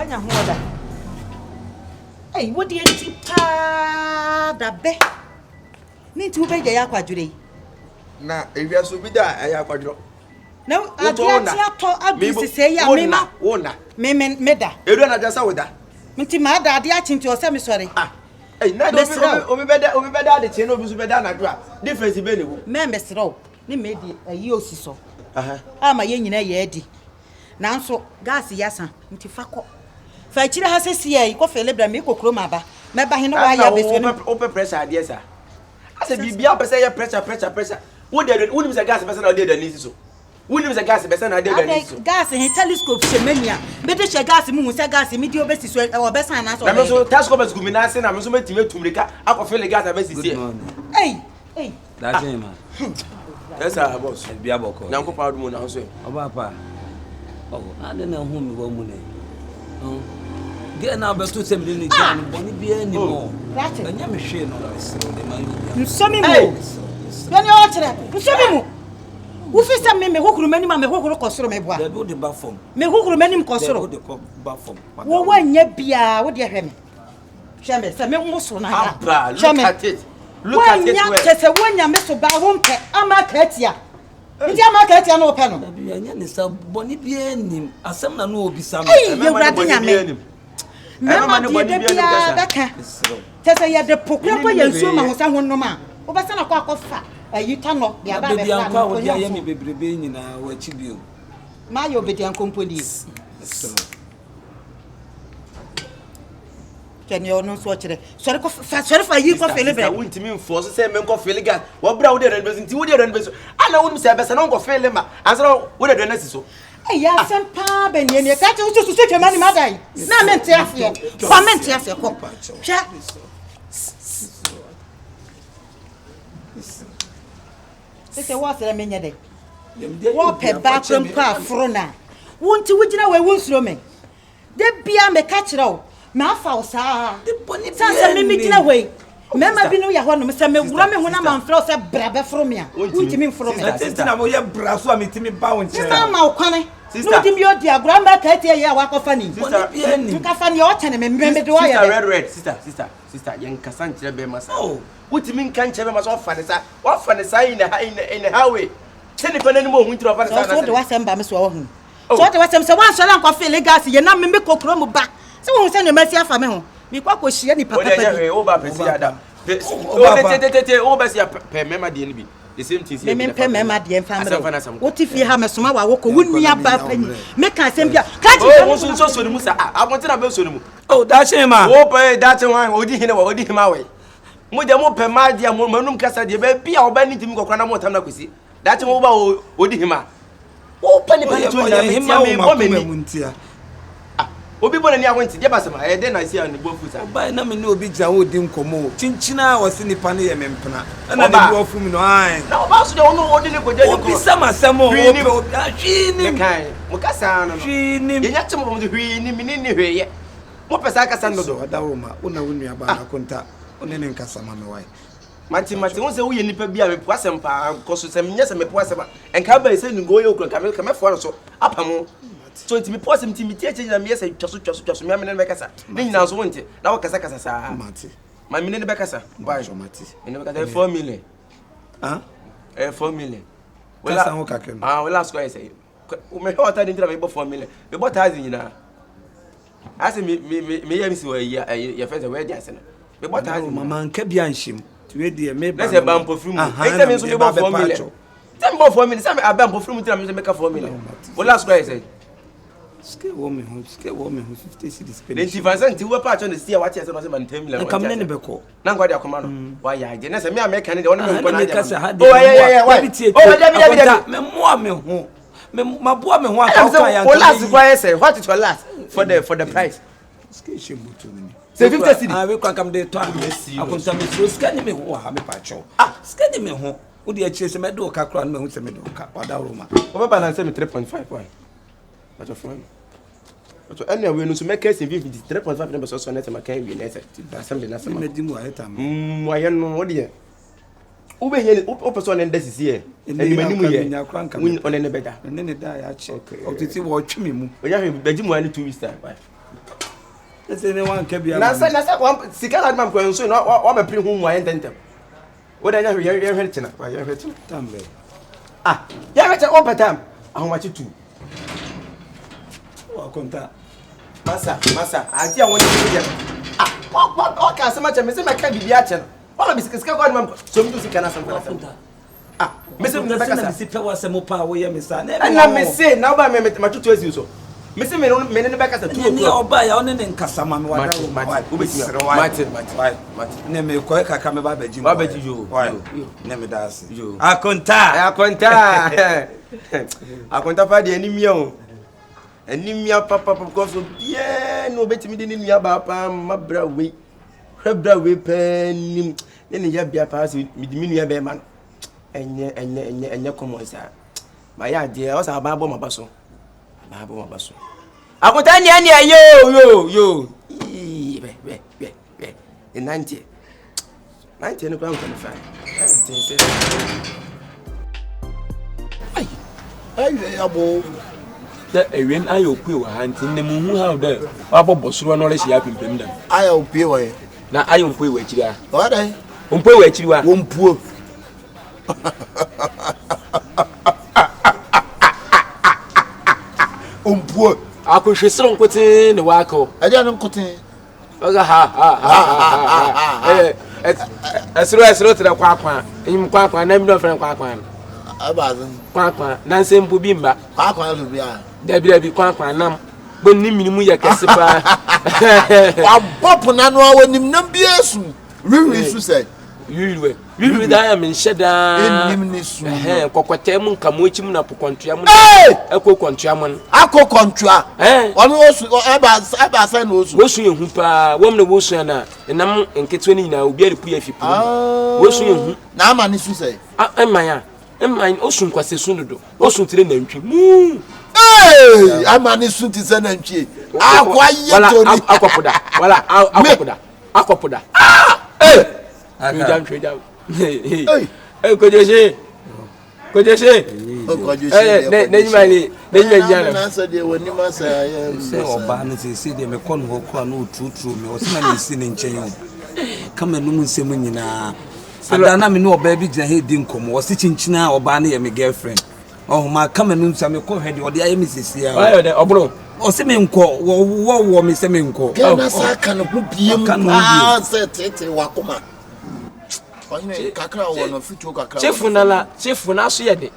Wanya ho ɔda. Ei, wo deɛ nti paa da bɛ. Ne nti wobɛgya yɛ akwadworɔ yi. Na ewia so bi da a ɛyɛ akwadworɔ. Na adeɛ ate atɔ adu sisɛ yi a mema. Wo nna. Me me me da. Edu anadwo sɛ wo da. Nti maa da adeɛ akye nti ɔsɛ me sɔre. Ah. Ei, na de obi obi obi bɛda obi bɛda ade kye na obi nso bɛda anadwo a difference bɛn na ɛwɔ mu. Mɛ mesrɛ wo ne mɛ di ayi osi so. Ama yɛn nyinaa yɛ adi. Nanso gas yi asa nti fa kɔ. Fa akyire ha sɛsiaa yi kɔ fele bra meekɔ kurom aba. Mɛba he na woayɛ abɛsua no. Wopɛ pressure adeɛ saa? Asɛ biribiara wopɛ sɛ yɛ pressure pressure pressure. Wode aduane wonim sɛ gas bɛsa na wode aduane si so. Wonim sɛ gas bɛsa na wode aduane si so. Gas he telescope hyɛ m'ani a mede hyɛ gas mu hu sɛ gas mede ɔbɛsi so ɔbɛsa anaasɛ ɔbɛyɛ. Na me nso telescope gu me nan ase na me nso mɛtumi atu mmirika akɔ fele gas abɛsisi. Good morning. Ei! Ei! Daakye ma. Yes sir, boss. Bia bɔkɔ. Nyankopɔn adom na nso. Ɔba pa. Oh, ade na hu mi wɔ mu ne. Oh. Gɛ na bɛto sɛ mede ne gya no bɔne biara ni mu. Ɛnyɛ me hwee no mesrɛ de ma yɛ obi. Nsɔ me mu. Yɛne ɔkyerɛ. Nsɔ me mu. Wofi sɛ me mehohoro m'anim a mehohoro kɔ soro meboa. Dabi wode ba fam. Mehohoro m'anim kɔ soro. Dabi wode kɔ ba fam. Wo wanyɛ biara wo deɛ hwɛ me. Hwɛ me sɛ me nwoso no ara. Aba, Hwɛ look me. at it. Look at it Woanya well. kyɛ sɛ woanya me so baa wompɛ ama aka atia. Nti ama aka atia no wopɛ no. Dabi ɛnyɛ ne sa bɔne biara nnim. Asɛm na no obisa me. Ei, Ɛmɛma ne Awurade bɔne Nyame. biara nim. Mmarima Ɛmɛma ne deɛ bɔne da biara nim biara kasa. bɛka. Mesrɛ wo. Kyɛ sɛ yɛde po kora Mene kɔ ne yɛ nsuo ma hwee. ho sɛ ho nom a, wobɛsan akɔ akɔfa ayi tanɔ de Na aba baabi abɛfra ankɔ no a wode mpo ayɛ me nyɛ bebrebe nyinaa w'akyi bio. Mayɛ obedianko mpo nie. Mesrɛ wo. Hwɛ nea ɔno nso ɔkyerɛ. Sɔre kɔ fa sɔre fa yi kɔ fele brɛ. Wontumi mfɔ so sɛ menkɔ fele gas. Wɔbrɛ wode aduane bɛsi nti wode aduane bɛsi. Ana wonim sɛ ɛbɛsɛ na wonkɔ fele ma ansa na wode aduane asi so. Ɛyɛ asɛm paa bɛ nie nie. Krakye wo susu twam anim adan. Na mente aseɛ. Kɔ mente aseɛ kɔ. Hwɛ. Sɛ wɔsrɛ menyɛ dɛ. Wɔpɛ ba kora mpo aforo no a. Wo nti wogyina wei wonsuro me. Da biara meka kyerɛ wo, mafa wo saa. Sane sɛ me megyina hɔ yi, mmarima binom yɛ hɔnom, sɛ meworɔ me ho na mamfrɛ wo sɛ bra bɛforo me a, wontumi mforo me. Ɛnti na woyɛ bra so a metumi ba wo nkyɛn. Mema ma wo kwane, na wode me odi agorɔ ama aka atia yɛ a wakɔfa ne yi. Nka fa nea ɔkyɛne me, me mede wo ayɛ dɛ. Sister red red, sister, sister, sister, yɛnkasa nkyerɛ bɛrima saa. Wotumi nka nkyerɛ bɛrima sɛ ɔfa ne saa, wafa ne saa in a, in a, in a highway. Sɛ nipa n'anim ɔhu nti na ɔfa ne saa. Sɛ wode w'asɛm ba me so a wahu. So wote w'asɛm sɛ woansɔre ankɔ fele gas yɛ na me mekɔ kuro mu ba sɛ wohu sɛ nneɛma asi afa me ho mekɔ akɔhyia nipa papa bi. Wo ba pɛ si ada tete wo bɛ si pɛ mmarima deɛ no bi the same thing. Me mempɛ mmarima deɛ mfa mmerɛ wo wote fie ha mɛsoma wa wokɔ wo nua ba panyin meka asɛm bi a krakye. Wo nso nso so ne mu sa abɔnten na bɛ so ne mu. Oh daakye ma. Wo pɛ daakye hwan odi hene wɔ odi hema wɔ mo deɛ mo pɛ mmaa deɛ mo manum kasa deɛ baabi a ɔbɛ ne ntumi kɔkora na mo tam na kɔsi daakye wo ba odi hema. Wopɛ nipa ne tuo nyinaa metia me bɔ m'ani. Ah, obi bɔ n'ani a wonte deɛ basɛm a ɛyɛ dɛn na ɛsi a ne bo afu saa. Ɔbae na me ne obi gyina hɔ redi nkɔmmɔ o, kyinkyin ara ɔse nipa no yɛ me mpena, ɛna ne bo afu me no, ae. Na ɔbaa nso deɛ ɔno ɔde ne kɔgya ne kɔn. Obisa me asɛm o, Hwee nim. ɔpɛ obi, ah, hwee nim. Mekae, mo kasa no no. Hwee nim. Yɛnya te mo fam sɛ hwee nim, me ne nni hwee yɛ. Mopɛ saa kasa no dodo. Mesrɛ wo, Adaworoma, wo na wo nuabaa no akonta, wo ne no nkasa ma me wae. Mate mate wohu sɛ woyɛ nipa bi a mepo asɛm paa kɔ so sɛ menyɛ sɛ mepo asɛm a nka aba sɛ nungo yɛ okura nka mɛfoa no so apam wo so nti mepo asɛm nti metie akyɛ nyina meyɛ sɛ twa so twa so twa so mea mene no bɛkasa ne nyinaa nso wonte na wokasa kasa saa ma mene no bɛkasa why mene bɛkasa ɛyɛ 4 million ɛyɛ 4 million kasa ho kakra ah wo last square sɛ mehwɛ ɔta de nti na mebɔ 4 million mebɔ thousand nyinaa Ase me me me me yɛ mi si wɔ ayi ayi yɛ fɛn sɛ wɛdi ase no. Me bɔ taa. Mama nka bi anhyɛ mu. Tiwe deɛ me ba. Ne sɛ ba mpofiri mu. Eyi sɛ mi nso mi bɔ fɔɔ mi lɛ. Sɛ mi bɔ fɔɔ mi lɛ sɛ mi abɛ mpofiri mu ti na mi nso mi ka fɔɔ mi lɛ. O last kura yɛ sɛ. Sika wɔ mi ho sika wɔ mi ho 50 cedis pɛ. Ne nti fansa nti wobɛ pa akyɛ ne si a wate ase na ɔsɛ ma ntɛm lɛ. Nka mi ne ne bɛ kɔ. Na nkɔ de akɔma no. Wayɛ agye ne sɛ mi a mɛka ne deɛ ɔne mi nkɔ na agye. Oh ɛyɛ ɛyɛ why. Oh dabi dabi dabi. Mɛ mmoa mi ho. Me maboa me ho anka wo kan ya nka. Last kwa yɛ sɛ what is your last for the for the price. Sika ehyɛ moto no ni. Sɛ 50 cedi. Ah we kwa kam de tɔ a. Akonta me suro sika ni me ho ha me pa kyɛw. Ah sika ni me ho. Wo de akyire sɛ mɛde wo ka kora no mahu sɛ mede wo ka wada roma. Wo bɛ balance me 3.5 why. But your friend. But ɛna wei no so mɛka si mfimfini 3.5 ne bɛsɔsɔ ne sɛ maka awie ne sɛ asɛm de n'asɛm. Mɛdi mu ayɛ tam. Mm wayɛ no wo deɛ. Wobɛhia ne wopɛ sɛ ɔne no da sisi ɛ anim anim yɛ ɔne ne bɛda. Ɔne ne da yɛ akyɛ. Ɔtete wɔtwe me mu. Ɔnya hwɛ bɛgye mu ani 2 weeks time. Ɛsɛ ne wanka bi ama. Na sɛ na sɛ wɔn sika na adima nkɔ nso na wɔbɛpere ho mu ayɛ ntɛntɛm. Wo dɛ yɛhwɛ yɛhwɛ kyena yɛhwɛ kyena. Tam bɛ. Ah yɛhwɛ kyena wɔn pɛ tam ahomakye tu. Wakonta. Masa masa ade a wɔn ti yɛ. Ah wɔka asɛm akyɛ me sɛ mɛka biribi akyɛ no. Wɔn bi sika sika kɔ adima nkɔ so mi tu sika na asɛm fana asɛm. Ah mese me bɛkasa. Na mesi pɛ w'asɛm pa a woyɛ me saa. Ɛna mese na woba me matutu asi so. Mese me me ne no bɛkasa tu okura. Ne ɔba ya ɔne ne nkasa ma me wada wo. Mate wobɛtumi mate mate mate. Ne me kɔɛ kakra me ba bɛgye mu. Ba bɛgye yo. Ne me da ase. Akonta. Akonta. Akonta pa deɛ anim o. Anim papa because obiara na obɛtumi de ne nua baa paa ma bra wei. Hwɛ bra wei paa nim ne ne yɛ bea paa sɛ mede me nua bɛrima no. Ɛnyɛ ɛnyɛ ɛnyɛ ɛnyɛ common saa. Mayɛ adeɛ ɔsɛ aban bɔ maba so. Aban bɔ maba so. Akota nea nea yo yo yo. Ii bɛ bɛ bɛ bɛ. Ne nanteɛ. Nanteɛ no koraa nkwalify. Ɛnten sɛ. Ai, awie abo. Sɛ awie no ayɛ opue wɔ ha nti nnɛ muhu how dɛ wabɔ bɔ soro na ɔrehyɛ apempem dɛm. Ayɛ opue wɔ yɛ. Na ayɛ mpue wɔ akyiri a. Ɔyɛ dɛn? Mpue wɔ akyiri wa. Wɔmpuo. Ɔmpuo. Akɔhwɛ soro nkotee ne wakɔ. Ɛdeɛ no nkotee. Ɔsɛ ha ha ha ha ha. Ɛyɛ ɛsoro ɛsoro tẹrɛ kwakwa. Enyim kwakwa na ebi fɛn kwakwa no. Ɛbaase. Kwakwa na nsɛm mpo bi mba. Kwakwa so bi a. Dabi dabi kwakwa nam. Bɔ ne mini mu yɛ kɛse paa. Wabɔ pona no a wɔnim nam bi esu. Wiwi su sɛ. Wiwi wɛ. Wiwi daa yɛ menhyɛ daa. Enim ne su. Ɛhɛn kɔkɔtɛ mu nkamu akyi mu na po kɔntua mu. Ɛkɔ kɔntua mu no. Akɔ kɔntua. Ɔno osu ɛba ɛba sɛ na osu. Wosu yɛ hu paa wɔn na wosu na ɛnam nketewa ne nyinaa obi arepu yɛ fi po mu. Wosu yɛ hu. Na ama ne su sɛ. Ɛman a ɛman osu nkwasɛ su dodo osu tire nantwi muu. Ee ama ne su ti sɛ nantwie. Akɔ ayɛ tori. Wala akɔpoda wala akɔpoda akɔpoda. Ah! Ee. Nhwɛ nhwɛ Ee kojose kojose. Ee ne ne nyuma ni ne nyuma nyina no. Sɛ ɔbaa no sɛ sɛ deɛ mekɔ no hɔ kora na ɔturuturuo me ɔsɛ na mesi ne nkyɛn o ka m'anom nsɛm nyinaa ada na me ne ɔbaa bi gyina ha di nkɔmmɔ ɔse kyinkyini a ɔbaa no yɛ me girlfriend ɔho ma ka m'anom sɛ mekɔ hwɛ deɛ ɔde ayɛ me sisi a ɔyɛ dɛ ɔboro ɔse menkɔ wɔwɔ wɔ me sɛ menkɔ Ghana saa ka ne ho biem paa sɛ tete wakoma ɔhene kakra wɔ no fituo kakra chief na la chief na so yɛ de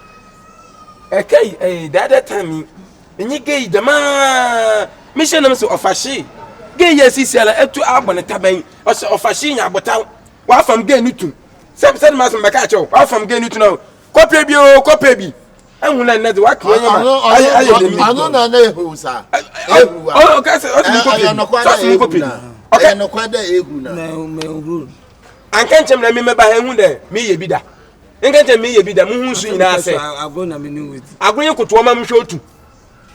ɛka yi ɛyɛ the other time yi nye gay dɛmaa mehyɛ nam sɛ ɔfa hye gay yɛ sisi ala ɛtu abɔ ne taban ɔsɛ ɔfa hye nya abotaw wafam gay no tu sɛ sɛ ne ma sɛ mbɛka akyɛw wafam gay no tu na kɔpɛ bi o kɔpɛ bi ɛhu na nnɛ de waka wɔn ma ayɛ ayɛ dɛm ɔno na na ehu sa ehu wa ɔno kɛ sɛ ɔsi mi kɔpɛ bi sɔsi mi kɔpɛ bi ɔkɛ ɛyɛ nɔkwa dɛ ehu na anka nkyɛn na mi mɛba ha ehu dɛ mi yɛ bi da nka nkyɛn mi yɛ bi da mo hu nsu nyinaa sɛ agorɔ yɛ kotoɔ ma mo hwɛ otu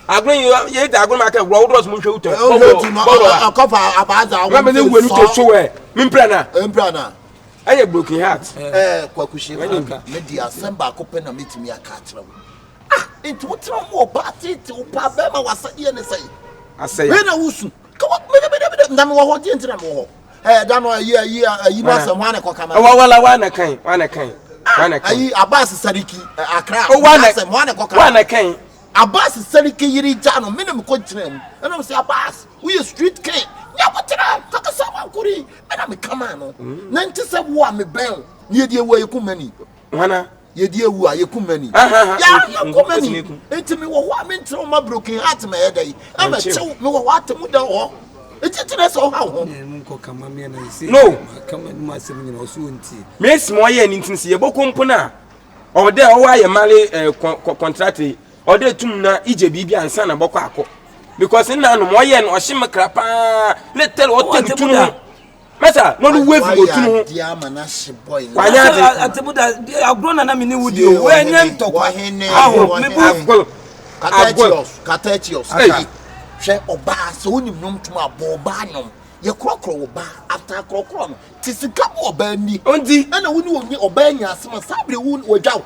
agorɔ yɛ yɛ di agorɔ ma kɛ wura wodɔ so mo hwɛ otu bɔbɔ bɔbɔ ɔkɔfa abaadza wɔn mi ne wu enu to so wɛ mi mpira na mpira na ɛyɛ broken heart. Ɛɛ Kwaku Shefa, me di asɛm baako pɛ na metumi aka akyerɛ wo. Ah, nti wotena mu ɔbaa tete wo paa bɛrima wasɛdeɛ ne sɛe. Asɛe. Wei na wosu. Kawa mede mede mede na mewɔ hɔ deɛ nti na mewɔ hɔ. Ɛɛ da no ayi ayi ayi mu asɛm hɔ ana kɔka ma. Wa wala wa na kan wa na kan. Wa na kan. Ayi Abbas Sariki Accra. Wa na asɛm hɔ ana kɔka. Wa na kan. Abbas Sariki yiri gya no me na mekɔ gyina mu. Ɛna mo sɛ Abbas woyɛ street king. Nyabotere kakasa wankori. Ɛna meka maa no. Na nte sɛ wo a mebɛn wo. Na yɛdi awu a yɛkum mani. Hwana? Yɛdi awu a yɛkum mani. Yɛkum mani. Nti mewɔ hɔ a menkyerɛ wo ma broken heart ma ɛyɛ dɛ yi. Ɛma kyɛw mewɔ hɔ atemu da hɔ. Nti kyerɛ sɛ ɔha wo ho. No. Mesi ma ɔyɛ ne nti sɛ yɛbɔkɔ mpo no a ɔwɔ dɛ ɔwɔ ayɛ male contract yi ɔwɔ dɛ tum na igye biribi ansa na bɔkɔ akɔ because nna no ma ɔyɛ no ɔhye me kra paa ne tɛl ɔtɛl tu no ho mɛsa na ɔno wave wɔ tu no ho wanyɛ ade atemu da agorɔ na na me ne wo di o wɔnyɛ ntɔkwa aho me bu agorɔ agorɔ Katatius hwɛ ɔbaa sɛ wonim nnwom tom a bɔ ɔbaa nnwom yɛkorɔkorɔ wo baa after akorɔkorɔ no te sika mu ɔbaa ni ɔndi ɛna wo ne onye ɔbaa nya asɛm a saa bere wo wɔdwa wo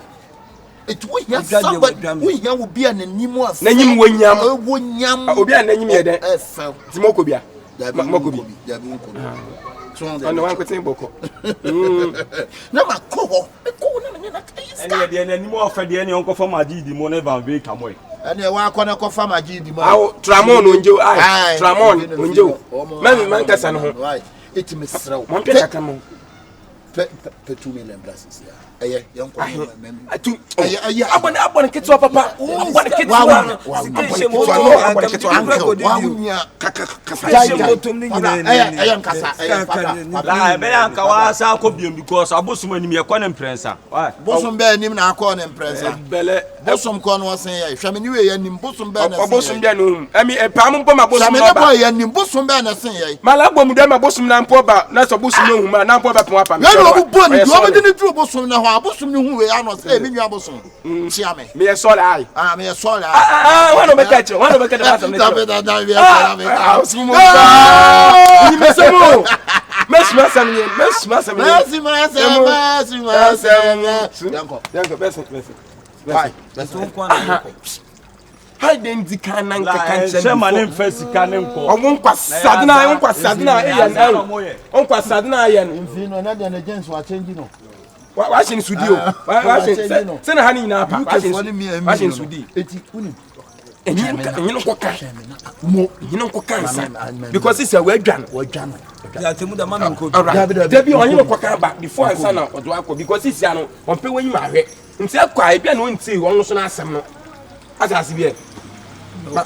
eti wohia somebody wohia wo bi a n'anim asɛ n'anim wɔ nyam wɔ nyam obi a n'anim yɛ dɛ ɛfɛw ti mo kɔ bia. Mɔkɔ bi. Dabi nkɔ bi. Ɔno wankoten bɔkɔ. Na ma kɔ hɔ. Mekɔ hɔ na mene na kayi sika. Ɛne deɛ n'anim ɔfɛ deɛ ne ɔnkɔfa ma agye di mu ne Van Veka mɔe. Ɛne ɛwɔ akɔ ne kɔfa ma agye di mu. Awo tramon onje o ai tramon onje o. Mɛmi mankasa no ho. Eti mesrɛ wo. Mɔmpɛ kakra mo. Pɛ pɛ 2 million bra sisi a. Ɛyɛ yɛn kɔ ne mɛmi. Atu ɛyɛ ɛyɛ abɔ ne abɔ ne ketewa papa. Abɔ ne ketewa. Abɔ ne ketewa no abɔ ne ketewa. Uncle wa wo nua kaka kasa. Jai jai. Ɛyɛ ɛyɛ nkasa ɛyɛ papa. La ɛbɛyɛ anka wa sa akɔ biom because abosom anim yɛkɔ ne mprɛnsa. Bosom bɛɛ anim na akɔ ne mprɛnsa. Bɛlɛ. Bosom kɔ no ɔsen yɛ. Hwɛ me ne wei anim bosom bɛɛ na ɛsen yɛ. Ɔbosom bɛɛ no hum. Ɛmi ɛpaa mo mpo ma bosom na ɔba. Hwɛ me ne bɔ yɛ anim bosom bɛɛ na ɛsen yɛ. Mala bɔ mu dɛ ma bosom na mpo ɔba na sɛ bosom no hum a na mpo ɔbɛpɔn apa me. Wei na ɔmo bɔ ne du ɔmo de ne duru bosom na hɔ a bosom ne hu wei ano sɛ ɛmi nua bosom. Kyia me. Meyɛ sɔre ayi. Ah meyɛ sɔre ayi. Ah ah wɔn na ɔbɛka kyerɛ wɔn na ɔbɛka dɛm asɛm ne kyerɛ. Dabi dabi dabi ah ah ɔsum mu paa. Nyimɛsɛm o. Mɛsuma asɛm yɛ mɛsuma asɛm yɛ. Mɛsuma asɛm mɛsuma asɛm. Yankɔ yankɔ bɛsɛ bɛsɛ. Why? Bɛsɛ. Hali den di kan na nkeka nkyɛn before. ma ne nfa sika ne nkɔ. Ɔmo nkwasade na nkwasade na eyɛ no ɛwɔ nkwasade na ayɛ no. Nfi no ɛnɛ deɛ ne jeans wa change no. Wahyɛ ne sudi o. Wahyɛ sɛ sɛ na ha ne nyinaa pa. Wahyɛ ne sudi. Eti wuni. Ɛnyɛ ɛnyɛ nkɔ ka. Mo ɛnyɛ nkɔ ka nsa because sisi a wadwa no. Wadwa no. Dabi ɔnyɛ nkɔ ka ba before ansa na ɔdo akɔ because sisi ano ɔmpɛ wɔyi ma ahwɛ nti ɛkɔ a ebi a na ɔnti wɔn nso n'asɛm no. Asase bi ɛ.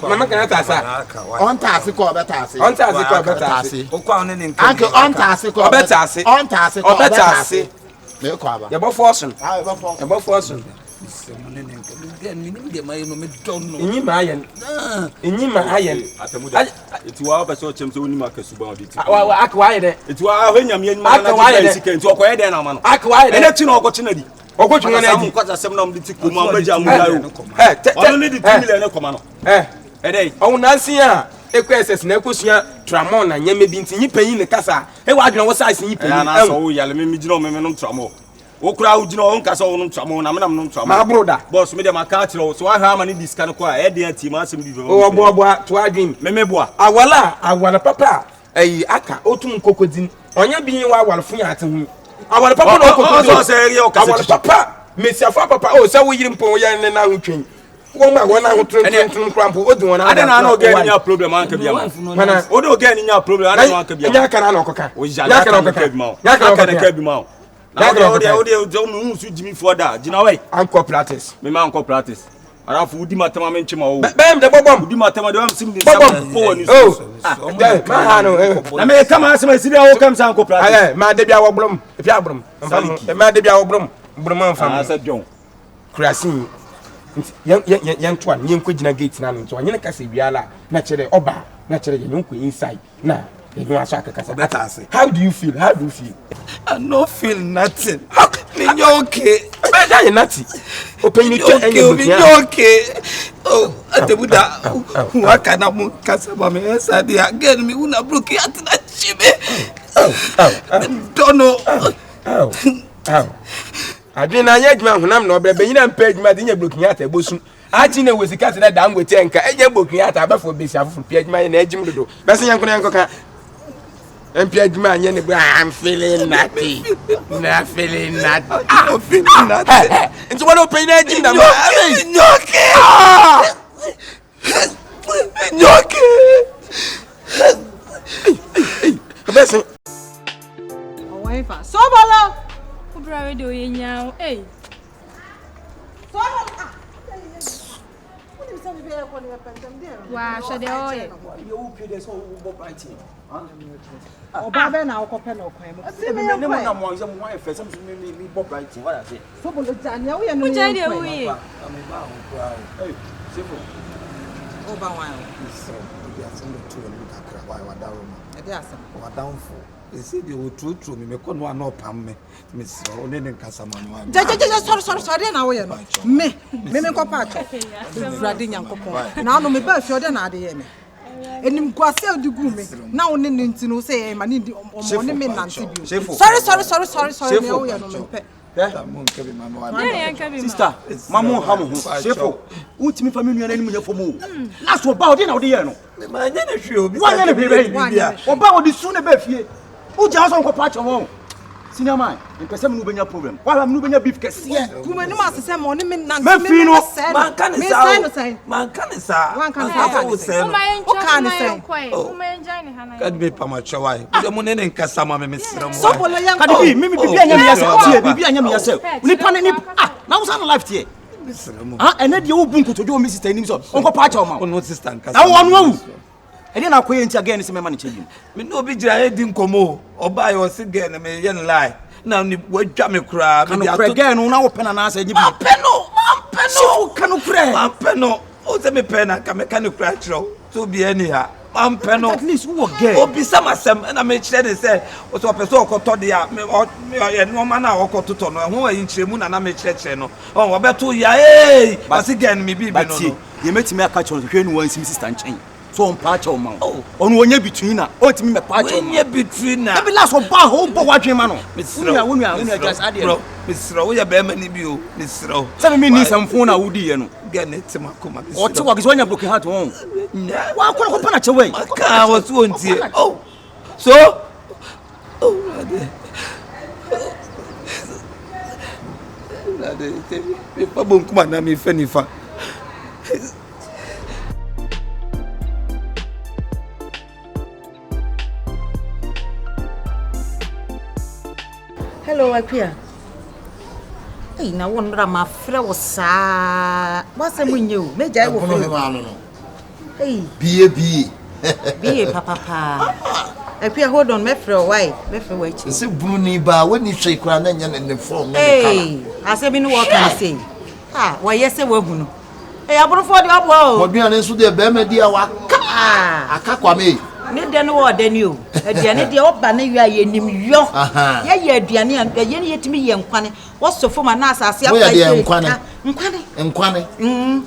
Mama kana ta asa. Ɔntaase kɔ ɔbɛtaase. Ɔntaase kɔ ɔbɛtaase. Anke ɔntaase kɔ ɔbɛtaase. Ɔntaase kɔ ɔbɛtaase. Mekɔ aba. Yɛbɔ fɔɔso no. Yɛbɔ fɔɔso no. Nyi ma ayɛ no. Nyi ma ayɛ no. Eti wa ɔpɛ sɛ ɔkyɛm sɛ onim akasuba ɔde ti. Aka wa ayɛ dɛ. Eti wa ahwɛ nyame anim na Aka wa ayɛ na dɛ. sika nti ɔkɔyɛ dɛn na ama no. Aka wa ayɛ dɛ. Ɛnɛ kyi na ɔkɔkye na di. Ɔkɔtwe wɔn adi. Nkɔsɛ asɛm na ɔmo ti kurom a ɔmo agya ɔmo gya o. Ɛ tɛ tɛ. Ɔno ne de 2 million ne kɔma no. Ɛ ɛdɛ. Ɔwɔ nansi a ekɔ SS na ekosua tramol na nneɛma bi nti nyi panyin ne kasa ɛwɔ adwene wɔ size nyi Ɛyɛ panyin. anaasɛ wo yale me me gyina ɔmo me nom tramol. Wo koraa wo gyina ɔmo nkasa ɔmo nom tramol na me na me nom tramol. Maa boro da. Boss me deɛ ma ka akyerɛ wo so wahwɛ ama ne di sika no kɔ a ɛyɛ den atie ma asɛm bi bɛba. Ɔwɔ boaboa to adwene. Me me boa. Awala awala papa ɛyi aka otum nkokodin ɔnyɛ bi wɔ awalefo yɛ ate ho awale papa na ɔkɔkɔdi o awale papa mesiafo papa o sɛ woyiri mpo yɛ ne nan ho twɛn wɔn a wɔn nan ho tuntum kura mpo odi wɔn ada na ana ɔgɛ ni nya problem anka bi ama mana o de ɔgɛ ni nya problem ada na anka bi ama nya kana na ɔkɔka nya kana ɔkɔka nya kana ɔkɔka bi ma o na ɔde ɔde ɔde ɔde ɔmu nsu jimi fɔ da gyina wɛ ankɔ practice mi ma ankɔ practice arafo wodi ma tɛma mi nkye ma wo. Bɛn de bɔbɔm. Wodi ma tɛma de wɔn sim de nsa bɔ wɔ ni so. Oh, dɛ ma ha no. Na mi kama asɛm esi de awo kam sa ankɔ practice. Ayɛ maa de bi awɔ bolom efi abolom. Saliki. Maa de bi awɔ bolom bolom anfa mu. Asa dɔn. Kurasi nti yɛn yɛn yɛn to a yɛn kɔ gyina gate na no nti ɔnyɛ ne kasa wia la na kyerɛ ɔba na kyerɛ yɛn kɔ inside na yɛn aso akakasa. Ɔbɛta ase. How do you feel? How do you feel? I no feel nothing. Me nyɛ okay. Ɛbɛyɛ dɛ ayɛ nati. Ɔpanyin twɛ ɛnyɛ Okay, me bukia. nyɛ okay. Oh, atebuda. Waka na mo kasa ma me ɛsa de a girl me wuna broke atena kyi me. Don't know. Aw, aw. Adwene na anyɛ adwuma honam na ɔbrɛ bɛnyina mpɛ adwuma de nya brokin ata ɛbɔsu akyi na wɔ sika te dɛ dangote nka ɛnyɛ brokin ata abɛfo bɛsi afoforo pia adwuma yɛ na agyim dodo bɛsɛ yɛnko na yɛnkɔka mpia adwuma anyɛ ne bra I'm feeling natty na feeling natty I'm feeling natty nti wɔn ɔpɛ nyina agyim na ma Nyoke Nyoke ɛbɛsɛ Ɔwɔ hefa? Sobolo! Wo bra wei deɛ ɔyɛ nyaa o ei. Sobolo! Ah! Wonim sɛ biribi a yɛkɔ no yɛpɛ ntɛm deɛ. Waa hwɛ deɛ ɔyɛ. Ɔbaa bɛn na wokɔpɛ no ɔkwan mu? Sɛ me Ne mu yɛnkɔ na ɛ. mo sɛ mo ayɛ fɛ sɛ mo mi mi bɔ bright wala se. Sobolo gya nea woyɛ no Wogyae deɛ yɛnkɔ ɛ. woyɛ. Sefo. Woba wan o? Ebi asɛm bɛto w'anim kakra wae wadaworo ma Ɛde asɛm. Wadamfo. Ɛsɛ deɛ wɔtuoturo me mekɔ no a na ɔpam me mesrɛ wo ne ne nkasa ma no Gyagyagyagya sɔre sɔre sɔre adeɛ na woyɛ no. Me me me nkɔpa akyɛ. Awurade Nyankopɔn. Na ano me baa fie ɔdeɛ na ade yɛ me. Animguase a wode guu me na wo ne ne nti no sɛ ɛma ne ndi ɔmo ne me nante bio. Sɔre sɔre sɔre sɔre sɔre nea woyɛ no mempɛ. Sister, ma mo nha mo ho. Sefo, wontumi fa me nua no anim nyɛ fam o. Last ɔba ɔde na ɔde yɛɛ no. Manyɛ ne hwee obi. Wanyɛ ne hwee bɛyi. Ɔba ɔde su na bɛɛ fie. Wogya hɔ sɛ nkɔpa akyɛ wɔn. Senior man, mpɛ sɛ me ne wobɛnya problem. Wahwɛ me ne wobɛnya beef kɛseɛ. Gu m'anim ase sɛ ma ɔne me nante. Mɛfii no. Manka ne saa o. Manka ne saa. Wanka ne saa. Wo sɛ no. Wokaa ne sɛn. Kadi me pama kyɛ wa. Wode mo ne ne nkasa ma me mesrɛ mo. Sɔbolo yɛn kɔ. Kadi bi mi bibi anya mi yasɛ tie bibi anya mi yasɛ. Nipa ne nipa ah na wosan na life tie. Ah ɛnɛ deɛ wo bu nkotodwe wɔ mi sister anim sɛ ɔnkɔ pa akyɛw ma wo. Ɔno sister nkasa. Na wo ɔno awu. Ɛdeɛ na akɔyɛ nti a girl no sɛ mɛma no kyɛ bi no. Me ne obi gyina yɛ di nkɔmmɔ o. Ɔbaa yɛ ɔse girl no meyɛ no lie. Na ne wadwa me koraa. Ka nokorɛ girl no na wopɛ no anaasɛ ɛnyɛ bi. Mampɛ no mampɛ no. Sifo ka nokorɛ. Mampɛ no. O sɛ mepɛ na nka mɛka nokorɛ akyerɛ wo. Sɛ obiara ni ha. Mampɛ no. At least wowɔ girl. Obisa m'asɛm ɛna mekyerɛ ne sɛ sɛ ɔpɛ sɛ ɔkɔtɔ deɛ a ɔyɛ nneɛma no a ɔkɔtotɔ no ɛho ayi nkyerɛmu na na mekyerɛkyerɛ no. Ɔbɛto ya ee ɔse girl no me biribi no no. Deɛ mɛtumi aka kyerɛ no hwɛ ne wansim sister nkyɛn sɛ ɔmpa akyɛw ma wo ɔno ɔnyɛ between na ɔntumi mɛpa akyɛw ma wɔnyɛ between na ɛbi last ɔba hɔ wobɔ w'adwene ma no wonua wonua wonua gya saa deɛ no mesrɛ woyɛ bɛrima ni bi o mesrɛ wo sɛ me menni nsɛmfo na wodiiɛ no gɛ ne te makoma mesrɛ ɔte wakɛ sɛ wanya broken heart wɔn wakɔ no kɔpa no akyɛw ɛ maka wɔ so ɔntie oh so oh Awurade Awurade mefa bonkum anaa mefa nifa Hello, Akua. Ei, na wo nnora mafrɛ wo saa. W'asɛm nyɛ o. Mɛgyae wo frɛ. Ei. Bie bie. Bie papapaa. Akua hold on mɛfrɛ wo why mɛfrɛ wo akyi. Sɛ bunu ni baa wani hwɛ koraa na nyɛ ne ne form ne ne kala. Ei asɛm bi ne wɔka ne sei. Ah wɔyɛ sɛ wahu no. Ei aborofoɔ deɛ ɔboa o. Wɔduane nso deɛ bɛrima di a waka Ah. aka kwame. Ne dɛ no wɔ ɔdɛ ni o. Aduane deɛ ɔba ne yɔ a yɛnim yɔ. Yɛyɛ aduane a yɛn yɛtumi yɛ nkwane. Wɔsɔ fam anaa asase Moyɛ apae deɛ sɛ nkwane. Nkwane. Nkwane. Mm.